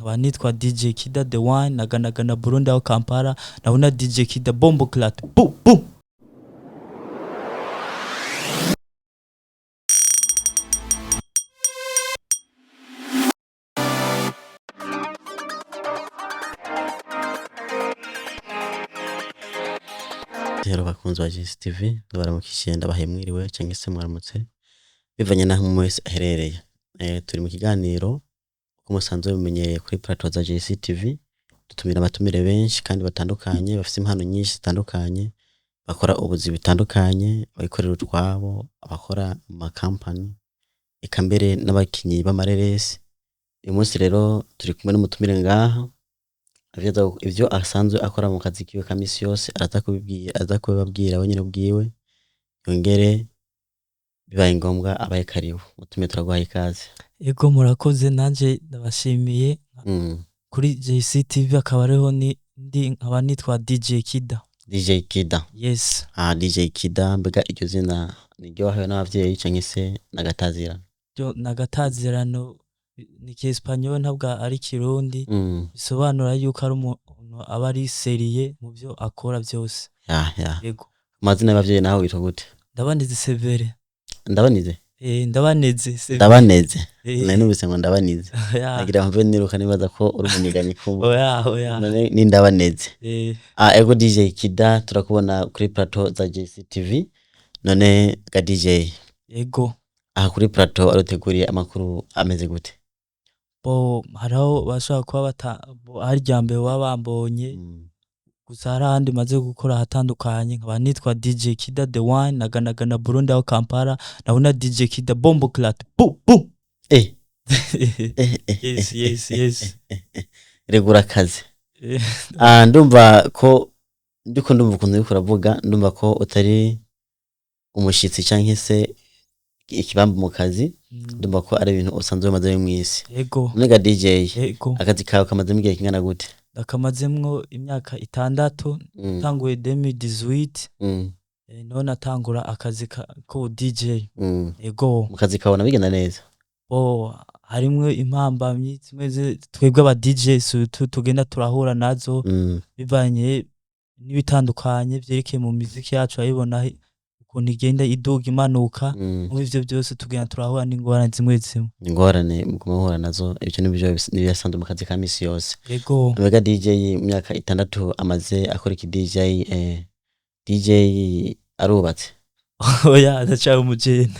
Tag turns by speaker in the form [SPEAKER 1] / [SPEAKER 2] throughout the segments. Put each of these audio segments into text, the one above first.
[SPEAKER 1] Nkaba nitwa DJ Kida the one naganagana Burundi aho Kampala nabona DJ Kida bombo clat boom boom.
[SPEAKER 2] Rero bakunzi ba GSTV, ndabaramukije, ndabahaye mwiriwe cyangwa se mwaramutse bivanye n'aho umwe wese aherereye. Turi mu kiganiro uko musanzwe mumenyereye kuri plateau za GSTV, dutumira abatumire benshi kandi batandukanye bafite impano nyinshi zitandukanye, bakora ubuzi butandukanye, abikorera utwabo, abakora mu makampani, eka mbere n'abakinyi b'amareresi. Uyu munsi rero turi kumwe n'umutumire ngaha, ivyo asanzwe akora mu kazi kiwe ka misi yose araza kubibwira, aza kubibabwira we nyene ubwiwe, yongere bibaye ngombwa abaye karibu. Mutumire, turaguhaye ikaze.
[SPEAKER 1] Ego, murakoze, nanje ndabashimiye kuri JCTV, akaba ariho ni ndi, nkaba nitwa DJ Kida.
[SPEAKER 2] DJ Kida.
[SPEAKER 1] Yes.
[SPEAKER 2] Ah, DJ Kida, mbega iryo zina niryo wahawe n'abavyeyi canke se nagatazira?
[SPEAKER 1] Ryo nagatazirano, ni Kiespanyol, ntabwo ari Kirundi. Bisobanura yuko ari umuntu aba ari sérieux mu byo akora byose.
[SPEAKER 2] Ya.
[SPEAKER 1] Yego.
[SPEAKER 2] Amazina y'abavyeyi naho witwa gute?
[SPEAKER 1] Ndabanize Severe.
[SPEAKER 2] Ndabanize?
[SPEAKER 1] Eh, Ndabaneze Severe.
[SPEAKER 2] Ndabaneze?
[SPEAKER 1] Eh.
[SPEAKER 2] Nari numvise ngo ndabanize.
[SPEAKER 1] Oya.
[SPEAKER 2] Nagira mve niruka nibaza ko uri umuniganyi kumva.
[SPEAKER 1] Oya.
[SPEAKER 2] None ni Ndabaneze.
[SPEAKER 1] Eh.
[SPEAKER 2] Ah, ego DJ Kida, turakubona kuri plateau za JCTV. None ga DJ,
[SPEAKER 1] Yego.
[SPEAKER 2] aha kuri plateau aruteguriye amakuru ameze gute?
[SPEAKER 1] Bo hariho bashobora kuba bata bo ari irya mbere baba bambonye, gusa hari ahandi maze gukora ahatandukanye. Nkaba nitwa DJ Kida the one naganagana Burundi aho Kampala nabona DJ Kida bombo clat boom boom.
[SPEAKER 2] Eh.
[SPEAKER 1] Yes yes yes.
[SPEAKER 2] Regura akazi.
[SPEAKER 1] Eh.
[SPEAKER 2] Ah, ndumva ko ndiko ndumva ukuntu uriko uravuga, ndumva ko utari umushitsi canke se ikibamba mu kazi, ndumva ko ari ibintu usanzwe umaze mw'isi.
[SPEAKER 1] Yego.
[SPEAKER 2] None ga DJ,
[SPEAKER 1] Yego.
[SPEAKER 2] akazi kawe kamazemo igihe kingana gute?
[SPEAKER 1] Ndakamazemwo imyaka 6. Tanguye 2018. Niho natangura akazi ko DJ. Yego.
[SPEAKER 2] Mu kazi kawe nabigenda neza?
[SPEAKER 1] Bo harimwo impambamyi zimwe twebwe aba DJ surtout tugenda turahura nazo, bivanye n'ibitandukanye vyerekeye mu miziki yacu, urabibona ukuntu igenda iduga imanuka. Muri ivyo byose tugenda turahura n'ingorane zimwe zimwe.
[SPEAKER 2] Ingorane muguma muhura nazo, ivyo nibyo nibisanzwe mu kazi ka misi yose.
[SPEAKER 1] Yego.
[SPEAKER 2] Mbega DJ, mu myaka 6 amaze akora iki DJ, DJ arubatse?
[SPEAKER 1] Oya, ndacari umujene.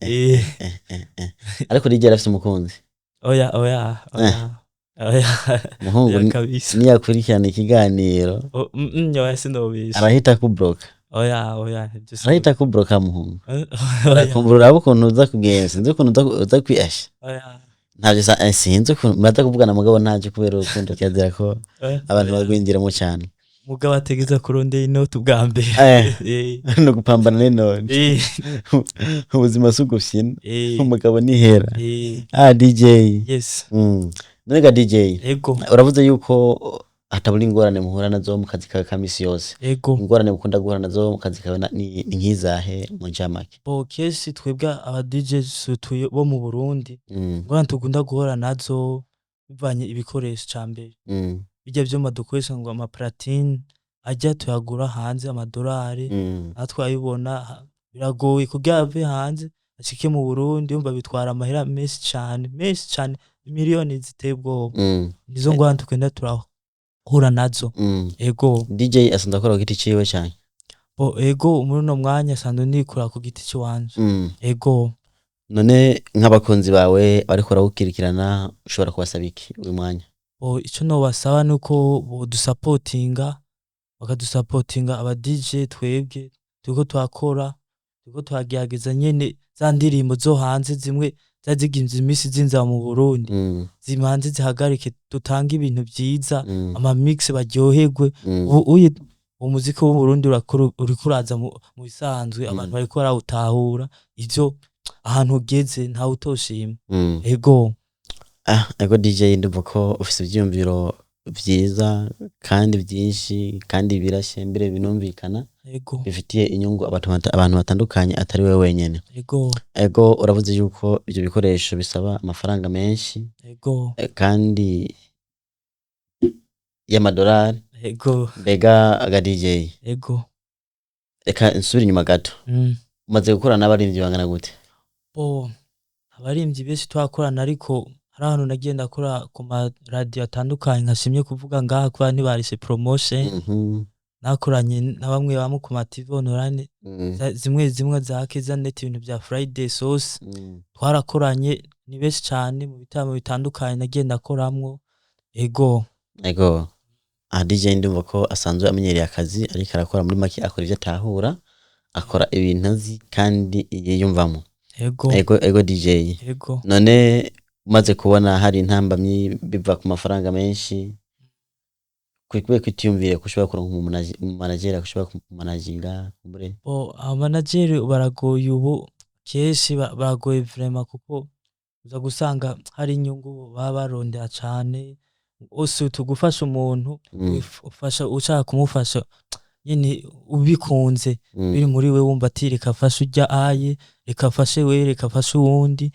[SPEAKER 2] Eh. Ariko DJ arafise umukunzi?
[SPEAKER 1] Oya.
[SPEAKER 2] Umuhungu
[SPEAKER 1] Oya kabisa.
[SPEAKER 2] niyakurikirana ikiganiro
[SPEAKER 1] Oh, oya, sinobisha.
[SPEAKER 2] arahita kubroka.
[SPEAKER 1] Oya, ivyo
[SPEAKER 2] Arahita kubroka, muhungu.
[SPEAKER 1] Oya.
[SPEAKER 2] Arakumbura, uraba ukuntu uza kugenza, sinzi ukuntu uza kwiyasha.
[SPEAKER 1] Oya.
[SPEAKER 2] Ntavyo sinzi ukuntu muraza kuvugana, mugabo ntacyo kubera urukundo kirazira ko
[SPEAKER 1] Oya.
[SPEAKER 2] abantu
[SPEAKER 1] Oya.
[SPEAKER 2] bagwinjiramo cyane.
[SPEAKER 1] Mugabo ategeza kurondera inoti ubwa mbere.
[SPEAKER 2] No gupambana n'inoti. Ubuzima si ugufyina. Umugabo nihera. Ah, DJ.
[SPEAKER 1] Yes.
[SPEAKER 2] None ga DJ,
[SPEAKER 1] Ego.
[SPEAKER 2] uravuze yuko hatabura ingorane muhura nazo mu kazi kawe ka misi yose.
[SPEAKER 1] Ego.
[SPEAKER 2] Ingorane mukunda guhura nazo mu kazi kawe ni nk'izahe mu ncamake?
[SPEAKER 1] Bo kenshi twebwe aba DJ surtout bo mu Burundi, ingorane dukunda guhura nazo bivanye ibikoresho ca mbere. Birya vyuma dukoresha ngo ama platine ajya tuyagura hanze amadolari, natwe ayibona biragoye kugira ave hanze ashike mu Burundi, yumva bitwara amahera menshi cane, menshi cane, miliyoni ziteye ubwoba. Nizo ngorane tugenda turahura nazo. Ego.
[SPEAKER 2] DJ asanzwe akora ku giti ciwe cane?
[SPEAKER 1] Bo ego, muri uno mwanya asanzwe nikora ku giti ciwanje. Ego.
[SPEAKER 2] None nk'abakunzi bawe bariko baragukurikirana, ushobora kubasaba iki uyu mwanya?
[SPEAKER 1] Bo ico nobasaba nuko bodusapotinga, bakadusapotinga aba DJ. Twebwe turiko turakora, turiko turagerageza nyene za ndirimbo zo hanze zimwe zari zigize imisi zinza mu Burundi, zimanze zihagarike, dutange ibintu vyiza, ama mix baryoherwe. Ubu uye umuziki wo mu Burundi uriko uraza mu bisanzwe, abantu bariko barawutahura, ivyo ahantu ugeze ntawe utoshima. Ego.
[SPEAKER 2] Ah, ego DJ, ndumva ko ufise ivyiyumviro. vyiza kandi vyinshi kandi birashe, mbere binumvikana, bifitiye inyungu abantu batandukanye, atari wewe wenyene. Ego, uravuze yuko ivyo bikoresho bisaba amafaranga menshi, kandi y'amadolari. Mbega aga DJ, reka nsubire inyuma gato. Umaze gukorana n'abaririmbyi bangana gute?
[SPEAKER 1] Bo, abaririmbyi benshi twakorana, ariko hari ahantu nagiye ndakora ku maradiyo atandukanye nkashimye kuvuga ngaha kubera ntibarishe promotion. Nakoranye na bamwe bamwe ku ma TV online, zimwe zimwe za Keza Net, ibintu bya Friday Sauce. Twarakoranye, ni benshi cane mu bitaramo bitandukanye nagiye ndakoramwo, ego.
[SPEAKER 2] Ego, aha DJ ndumva ko asanzwe amenyereye akazi ariko arakora. Muri make akora ivyo atahura, akora ibintu azi kandi yiyumvamo. Ego, ego DJ. None umaze kubona hari intambamyi biva ku mafaranga menshi, kubera kwitiyumvire ko ushobora kuronka umumanageri ushobora kumanaginga kumbure?
[SPEAKER 1] Bo, abamanageri baragoye ubu, kenshi baragoye vraiment, kuko uza gusanga hari inyungu baba barondera cane. Ose tugufasha umuntu, ufasha ushaka kumufasha nyene ubikunze, biri muri we, wumva ati reka afashe urya aye, reka afashe we, reka afashe uwundi,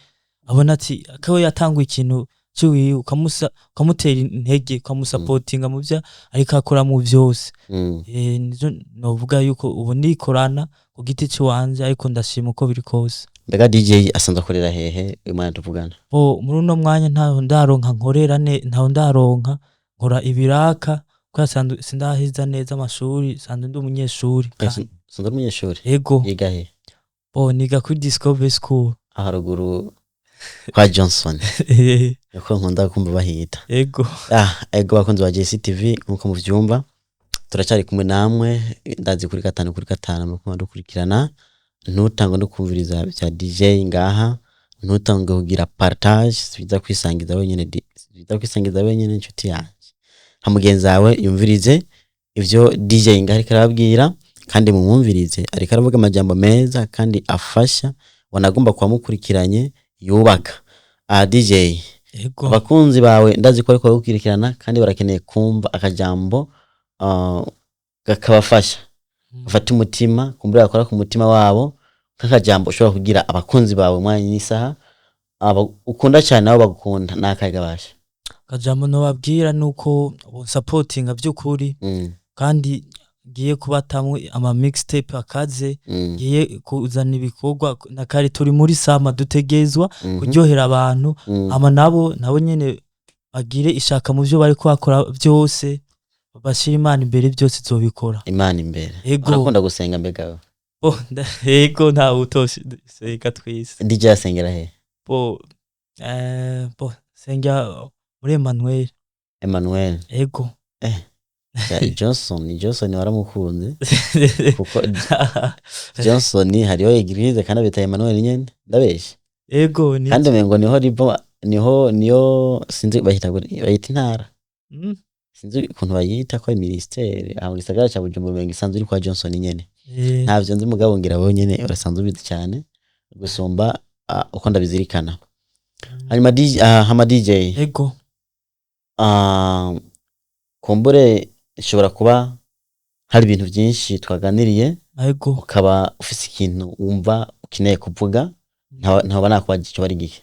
[SPEAKER 1] abona ati kawe yatanguye ikintu ciwiwe, ukamutera intege, ukamusapotinga mu vyo ariko akora mu vyose. Nizo novuga yuko ubu nikorana ku giti ciwanje, ariko ndashima uko biri kose.
[SPEAKER 2] Mbega DJ asanzwe akorera hehe uyu mwanya tuvugana?
[SPEAKER 1] Bo, muri uno mwanya ntaho ndaronka nkorera, ne ntaho ndaronka, nkora ibiraka kubera sanzwe sindaheza neza amashuri, sanzwe ndi umunyeshuri.
[SPEAKER 2] Usanzwe uri umunyeshuri?
[SPEAKER 1] Ego.
[SPEAKER 2] Yiga he?
[SPEAKER 1] Bo, niga kuri Discovery School.
[SPEAKER 2] Aho haruguru kwa Johnson, niko nkunda kumva bahita. Ego, bakunzi ba JCTV, nkuko muvyumva turacyari kumwe namwe, ndazi kuri gatanu kuri gatanu muriko dukurikirana. Ntutange no kumviriza bya DJ ngaha, ntutange kugira partage, si kwisangiza wenyene, si kwisangiza wenyene, inshuti yanje, ha mugenzi wawe yumvirize ivyo DJ ngaha ariko arababwira, kandi mumwumvirize, ariko aravuga amajambo meza kandi afasha, wanagomba kuba mukurikiranye, yubaka. Aha DJ, abakunzi bawe ndazi ko ariko bagukurikirana kandi barakeneye kumva akajambo kakabafasha, bafata umutima, kumbura bakora ku mutima wabo, nk'akajambo ushobora kugira abakunzi bawe umwanya n'isaha, aba ukunda cyane nabo bagukunda, n'akahe gabasha?
[SPEAKER 1] Akajambo nobabwira nuko bonsapotinga by'ukuri, kandi ngiye kubatamwo ama mixtape akaze, ngiye kuzana ibikorwa na kare, turi muri sama, dutegezwa kuryohera abantu, ama nabo nyene bagire ishaka mu vyo bariko bakora byose, bashira Imana imbere, byose izobikora.
[SPEAKER 2] Imana imbere.
[SPEAKER 1] Ego.
[SPEAKER 2] Urakunda gusenga mbega we?
[SPEAKER 1] Bo, ego, ntawe utoseka twese.
[SPEAKER 2] DJ asengera he?
[SPEAKER 1] Bo, bo sengera muri Emmanuel.
[SPEAKER 2] Emmanuel?
[SPEAKER 1] Ego.
[SPEAKER 2] Ya, Johnson, Johnson waramukunze, kuko Johnson hariho église kandi abita Emmanuel nyene, ndabeshe?
[SPEAKER 1] Ego, ni.
[SPEAKER 2] Kandi umengo niho riva, niho niyo, sinzi bayita bayita intara, sinzi ukuntu bayita, ko ari ministère aho mu gisagara ca Bujumbura, umengo isanzwe iri kwa Johnson nyene. Ntavyo nzi, mugabo ngira wowe nyene urasanzwe ubizi cyane gusumba uko ndabizirikana. Hanyuma DJ, hama DJ, kumbure ishobora kuba hari ibintu byinshi twaganiriye, ukaba ufise ikintu wumva ukeneye kuvuga, ntaba nakubaza icyo bari gihe.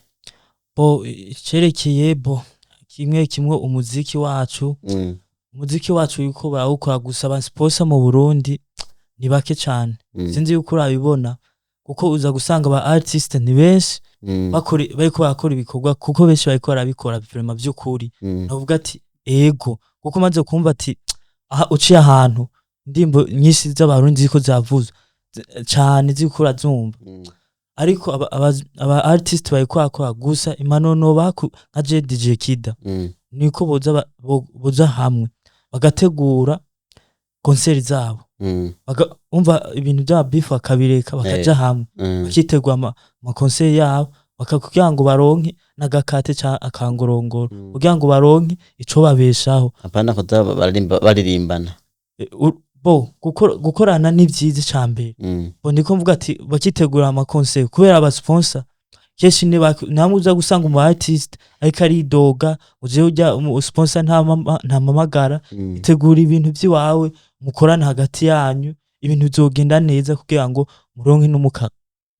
[SPEAKER 1] Bo, icerekeye, bo, kimwe kimwe umuziki wacu, umuziki wacu yuko barawukora gusa, abasponsa mu Burundi ni bake cane. Sinzi yuko urabibona, kuko uza gusanga aba artiste ni benshi bakora, bariko barakora ibikorwa, kuko benshi bariko barabikora vraiment vy'ukuri. Navuga ati ego, kuko maze kumva ati aha uciye ahantu indirimbo nyinshi z'Abarundi ziriko zavuzwa cane, ziriko urazumva, ariko aba artiste bariko barakora gusa. Impanuro nobaha nka je DJ Kida, niko boza boza hamwe bagategura concert zabo, umva ibintu bya beef bakabireka, bakaja hamwe, bakitegura ama concert yabo, kugira ngo baronke n'agakate ca akangorongoro, kugira ngo baronke ico babeshaho.
[SPEAKER 2] Apana kuza baririmbana.
[SPEAKER 1] Bo gukorana ni vyiza, ica mbere. Bo, ndiko mvuga ati bakitegura ama concert kubera aba sponsor. Kenshi namwe uza gusanga umu artist ariko aridoga, uje ujya umu sponsor ntampamagara. Tegura ibintu by'iwawe, mukorane hagati yanyu, ibintu bizogenda neza kugira ngo muronke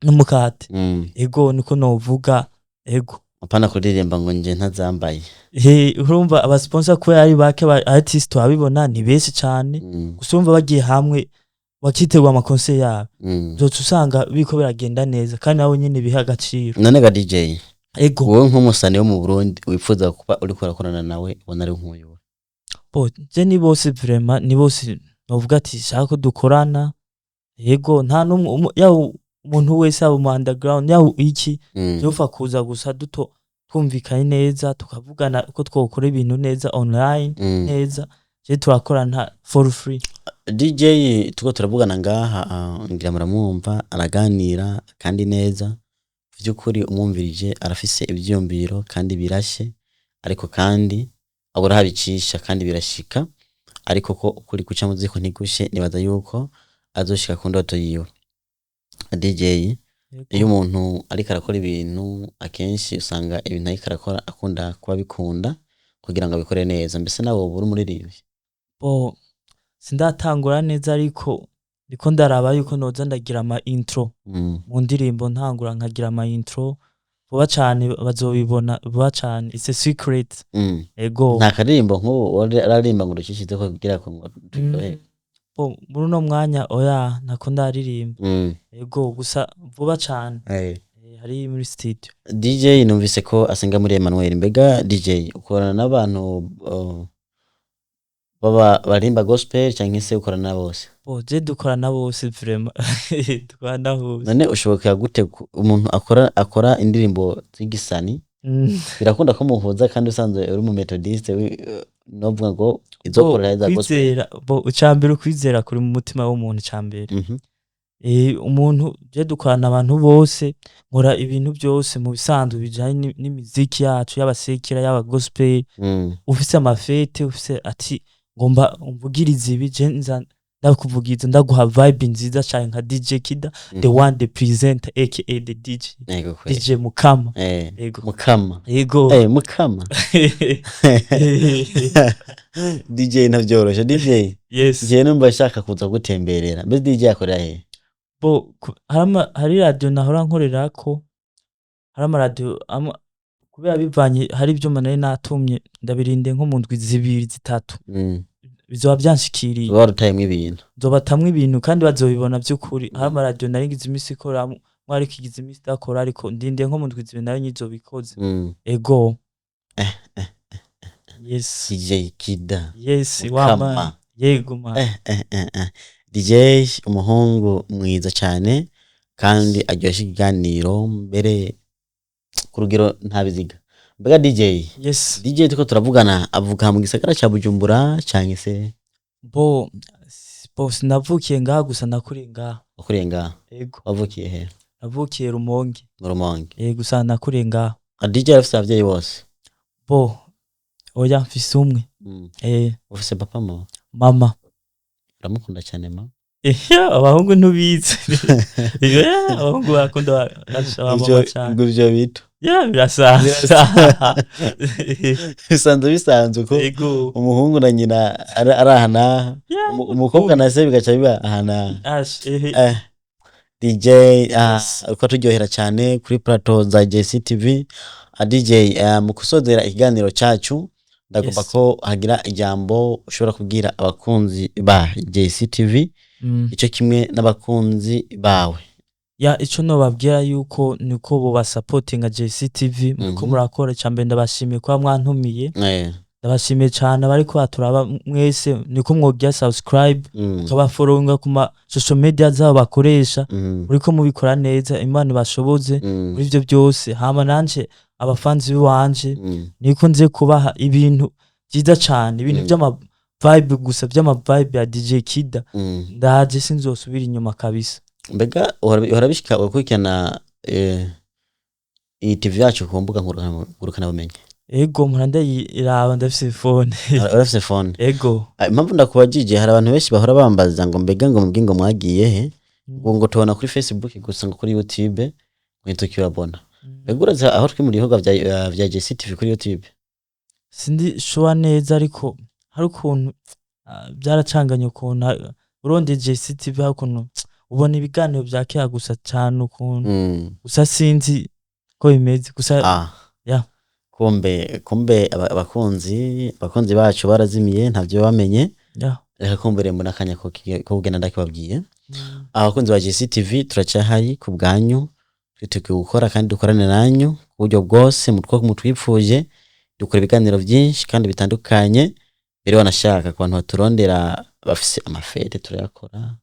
[SPEAKER 1] n'umukate. Ego, niko novuga, ego.
[SPEAKER 2] Apana kuririmba ngo nje ntazambaye.
[SPEAKER 1] He, urumva aba sponsor kubera ari bake, aba artist turabibona ni benshi cane. Gusa urumva bagiye hamwe bakitegura ama concert yabo, uzoca usanga biriko biragenda neza, kandi nabo nyene biha agaciro.
[SPEAKER 2] None ga DJ,
[SPEAKER 1] Ego.
[SPEAKER 2] wowe nk'umusani wo mu Burundi wifuza kuba uriko urakorana nawe, ubona ari nk'uyu?
[SPEAKER 1] Bo, je ni bose vraiment, ni bose novuga ati shaka ko dukorana. Yego, nta n'umwe, yaba umuntu wese, yaba mu underground, yaba iki, vyopfa kuza gusa duto twumvikanye neza, tukavugana uko twokora ibintu neza online neza, je turakorana for free.
[SPEAKER 2] DJ tuko turavugana ngaha, ngira muramwumva araganira kandi neza. Vy'ukuri umwumvirije arafise ivyiyumviro kandi birashe, ariko kandi abura habicisha kandi birashika, ariko ko ukuri guca mu ziko ntigushe, nibaza yuko azoshika ku ndoto yiwe. DJ, iyo umuntu ariko arakora ibintu, akenshi usanga ibintu ariko arakora akunda kuba bikunda kugira ngo abikore neza. Mbese nawe woba uri umuririmbyi?
[SPEAKER 1] Bo, sindatangura neza, ariko ndiko ndaraba yuko noza ndagira ama intro mu ndirimbo, ntangura nkagira ama intro vuba cane, bazobibona vuba cane, it's a secret. Ego.
[SPEAKER 2] Nta karirimbo nk'ubu uraririmba ngo uducishize ko kugira ngo turyoherwe?
[SPEAKER 1] Bo, muri uno mwanya oya, ntako ndaririmba. Ego, gusa vuba cane. Hari muri studio.
[SPEAKER 2] DJ numvise ko asenga muri Emmanuel. Mbega DJ, ukorana n'abantu baba barimba gospel cyangwa se ukorana na bose?
[SPEAKER 1] Bo, je dukorana bose vraiment, dukorana bose.
[SPEAKER 2] None ushoboka gute umuntu akora indirimbo z'igisani, birakunda ko muhuza kandi usanzwe uri mu methodiste, novuga ngo izokorera za gospel?
[SPEAKER 1] Kwizera, bo, icambere ukwizera kuri mu mutima w'umuntu icambere. Umuntu, je dukorana abantu bose, nkora ibintu byose mu bisanzwe bijanye n'imiziki yacu, yaba secular, yaba gospel. Ufise ama fêtes, ufise ati ngomba umvugirize ibi, je nza ndakuvugiza, ndaguha vibe nziza cyane nka DJ Kida, the one, the presenter, aka the DJ.
[SPEAKER 2] Yego kweli.
[SPEAKER 1] DJ Mukama. Ego.
[SPEAKER 2] Mukama.
[SPEAKER 1] Ego.
[SPEAKER 2] Mukama DJ, ntavyoroshe DJ.
[SPEAKER 1] Yes.
[SPEAKER 2] Je numva nshaka kuza gutemberera. Mbese DJ akorera he?
[SPEAKER 1] Bo, hari radio nahora nkorerako, hari amaradiyo kubera bivanye hari ivyuma nari natumye, ndabirinde nko mu ndwi 2, 3 bizoba vyanshikiriye.
[SPEAKER 2] Uba warutayemwo ibintu.
[SPEAKER 1] Nzobatamwo ibintu kandi bazobibona vy'ukuri. Hari amaradiyo nari ngize imisi ikoramwo, ariko igize imisi idakora, ariko ndindiye nko mu ndwi 2 nayo nyizobikoze. Ego. Yes.
[SPEAKER 2] DJ Kida.
[SPEAKER 1] Yes.
[SPEAKER 2] Mukama.
[SPEAKER 1] Wama yego ma.
[SPEAKER 2] DJ umuhungu mwiza cyane kandi aryoshya ikiganiro mbere ku rugero ntabiziga. Mbega DJ,
[SPEAKER 1] Yes.
[SPEAKER 2] DJ turiko turavugana avuka mu gisagara ca Bujumbura canke se?
[SPEAKER 1] Bo, sinavukiye ngaha, gusa nakuriye ngaha.
[SPEAKER 2] Wakuriye ngaha?
[SPEAKER 1] Ego.
[SPEAKER 2] Wavukiye he?
[SPEAKER 1] Navukiye Rumonge.
[SPEAKER 2] Mu Rumonge.
[SPEAKER 1] Gusa nakuriye ngaha.
[SPEAKER 2] Ah, DJ arafise abavyeyi bose?
[SPEAKER 1] Bo, oya, mfise umwe.
[SPEAKER 2] Ufise papa, mama?
[SPEAKER 1] Mama.
[SPEAKER 2] Uramukunda cyane ma?
[SPEAKER 1] Abahungu ntubizi. Yeah, abahungu barakunda abamama cyane.
[SPEAKER 2] Ngo ivyo bito.
[SPEAKER 1] Yeah, birasanzwe.
[SPEAKER 2] Bisanzwe ko umuhungu na nyina ari aha n'aha. Umukobwa na se bigaca biba aha n'aha.
[SPEAKER 1] Ash, ehe.
[SPEAKER 2] DJ, uko turyohera cyane kuri plateau za JCTV. DJ, mu kusozera ikiganiro cyacu, ndagomba ko hagira ijambo ushobora kubwira abakunzi ba JCTV, ico kimwe n'abakunzi bawe.
[SPEAKER 1] Ya, ico nobabwira yuko niko bobasapotinga JCTV muriko murakora. Icambere ndabashimiye kuba mwantumiye. Ndabashimiye cane abariko baturaba mwese, niko mwogira subscribe, mukabafollowinga ku ma social media zabo bakoresha. Muriko mubikora neza, Imana ibashoboze muri ivyo byose. Hama nanje abafanzi biwanje, niko nze kubaha ibintu vyiza cane, ibintu vy'ama vibe gusa, vy'ama vibe ya DJ Kida. Ndaje, sinzosubira inyuma kabisa.
[SPEAKER 2] Mbega uhora bishika ugakurikirana iyi TV yacu ku mbuga ngurukanabumenyi?
[SPEAKER 1] Ego, mpora ndayiraba, ndafise phone.
[SPEAKER 2] Urafise phone?
[SPEAKER 1] Ego.
[SPEAKER 2] Ah, impamvu ndakubajije, hari abantu benshi bahora bambaza ngo mbega ngo mubwi ngo mwagiye he, ngo tubona kuri Facebook gusa, ngo kuri YouTube ngo ntitukibabona. Mbega urazi aho twimuriye ibikorwa vya JCTV kuri YouTube?
[SPEAKER 1] Sindi sure neza, ariko hari ukuntu byaracanganye, ukuntu urondeye JCTV, hari ukuntu ubona ibiganiro vya kera gusa cane ukuntu. Gusa sinzi ko bimeze gusa. Yeah.
[SPEAKER 2] Kumbe abakunzi bacu barazimiye, ntavyo bamenye. Reka kumbere mbona akanya ko kugenda ndakibabwiye. Abakunzi ba JCTV, turacyahari ku bwanyu, twiteguye gukora kandi dukorane nanyu ku buryo bwose mutwo mutwipfuje. Dukora ibiganiro byinshi kandi bitandukanye. Mbere wanashaka ku bantu baturondera bafise ama fêtes, turayakora.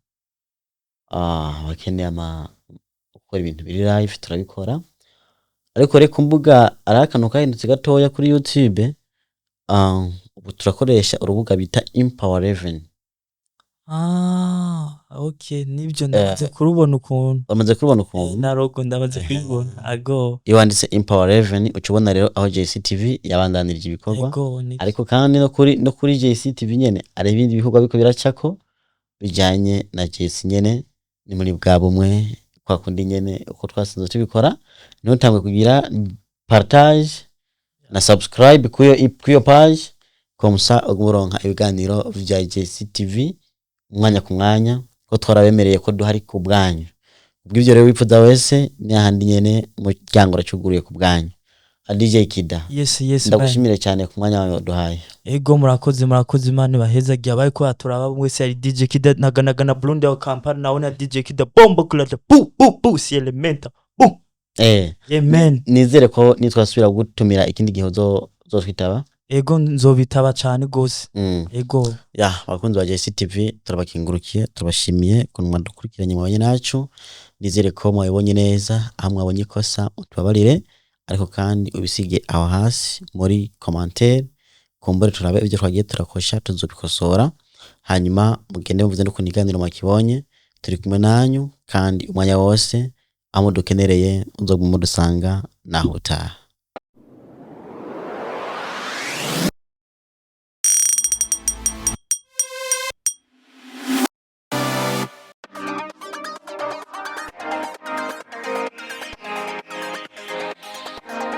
[SPEAKER 2] Bakeneye ama gukora ibintu biri live, turabikora. Ariko reka ku mbuga ari akantu kahindutse gatoya kuri YouTube. Ubu turakoresha urubuga bita Empower 11.
[SPEAKER 1] Ah, okay, nibyo, ndamaze kurubona ukuntu.
[SPEAKER 2] Bamaze kurubona ukuntu.
[SPEAKER 1] Na logo ndamaze kuyibona ago.
[SPEAKER 2] Iyo wanditse Empower 11, uca ubona rero aho JCTV yabandanirije ibikorwa.
[SPEAKER 1] Ego, nibyo.
[SPEAKER 2] Ariko kandi no kuri JCTV nyene hari ibindi bikorwa biko biracako bijanye na JC nyene. Ni muri bwa bumwe kwa kundi nyene uko twasanzwe tubikora. Ntutangwe kugira partage na subscribe kuyo page, comme ça ugume uronka ibiganiro vya JCTV umwanya ku mwanya, ko twarabemereye ko duhari ku bwanyu. Ubw'ivyo rero, wipfuza wese ni ahandi nyene, umuryango uracuguruye ku bwanyu. DJ Kida,
[SPEAKER 1] Yes, man.
[SPEAKER 2] ndagushimire cyane ku mwanya wawe waduhaye.
[SPEAKER 1] Ego, murakoze, murakoze, Imana ibahezagiye. Abaye ko baturaba mwese, yari DJ Kida naganagana Burundi wa Kampala, naona DJ Kida bombo kulata bu bu bu si elementa bu. Yeah, man.
[SPEAKER 2] Nizere ko nitwasubira gutumira ikindi gihe uzotwitaba.
[SPEAKER 1] Ego, nzobitaba cane gose. Ego.
[SPEAKER 2] Ya, abakunzi ba JCTV, turabakengurukiye, turabashimiye ukuntu mwadukurikiranye, mwabanye nacu. Nizere ko mwabibonye neza. Aho mwabonye ikosa utubabarire, ariko kandi ubisige aho hasi muri commentaire, kumbure turabe ibyo twagiye turakosha, tuzobikosora. Hanyuma mugende muvuze n'ukuntu iganiro mwakibonye. Turi kumwe nanyu kandi umwanya wose aho mudukenereye, muzoguma mudusanga. Naho utaha.